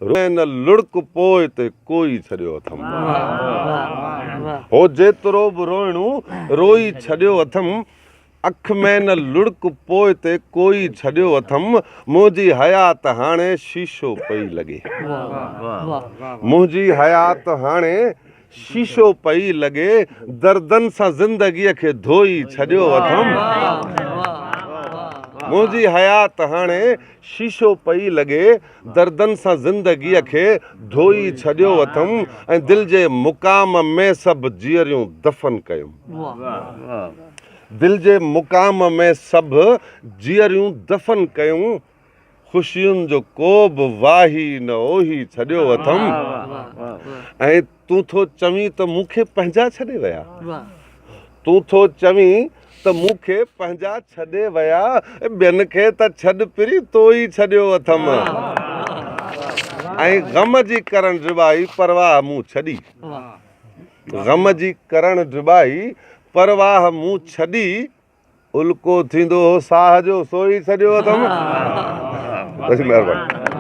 روئي نه لڙڪ پوء تي ڪوئي ڇڏيو اٿم. هو جيترو به روئڻو روئي ڇڏيو اٿم. اک ۾ نه لڙڪ پوء تي ڪوئي ڇڏيو اٿم. منهنجي حيات هاڻي شيشو پئي لڳي. منهنجي حيات هاڻي شيشو پئي لڳي. دردن سان زندگيء کي ڌوئي ڇڏيو اٿم. منهنجي حيات هاڻي شيشو پئي لڳي. دردن سان زندگيء کي ڌوئي ڇڏيو اٿم ۽ دل جي مقام ۾ سڀ جيئريون دفن ڪيم. دل جي مقام ۾ سڀ جيئريون دفن ڪيم. خوشين جو ڪو به واهي نه اوهي ڇڏيو اٿم ۽ تون ٿو چوين ته مون کي پنهنجا ڇڏي ويا. تون ٿو چوين ته مون کي پنهنجا ڇڏي ويا، ٻين کي ته ڇڏ پرين تو ئي ڇڏيو اٿم. ۽ غم جي ڪرڻ ڊٻائي پرواهه مون ڇڏي. غم جي ڪرڻ ڊٻائي پرواهه مون ڇڏي. الڪو ٿيندو هو ساهه جو سو ئي ڇڏيو اٿم. مهرباني.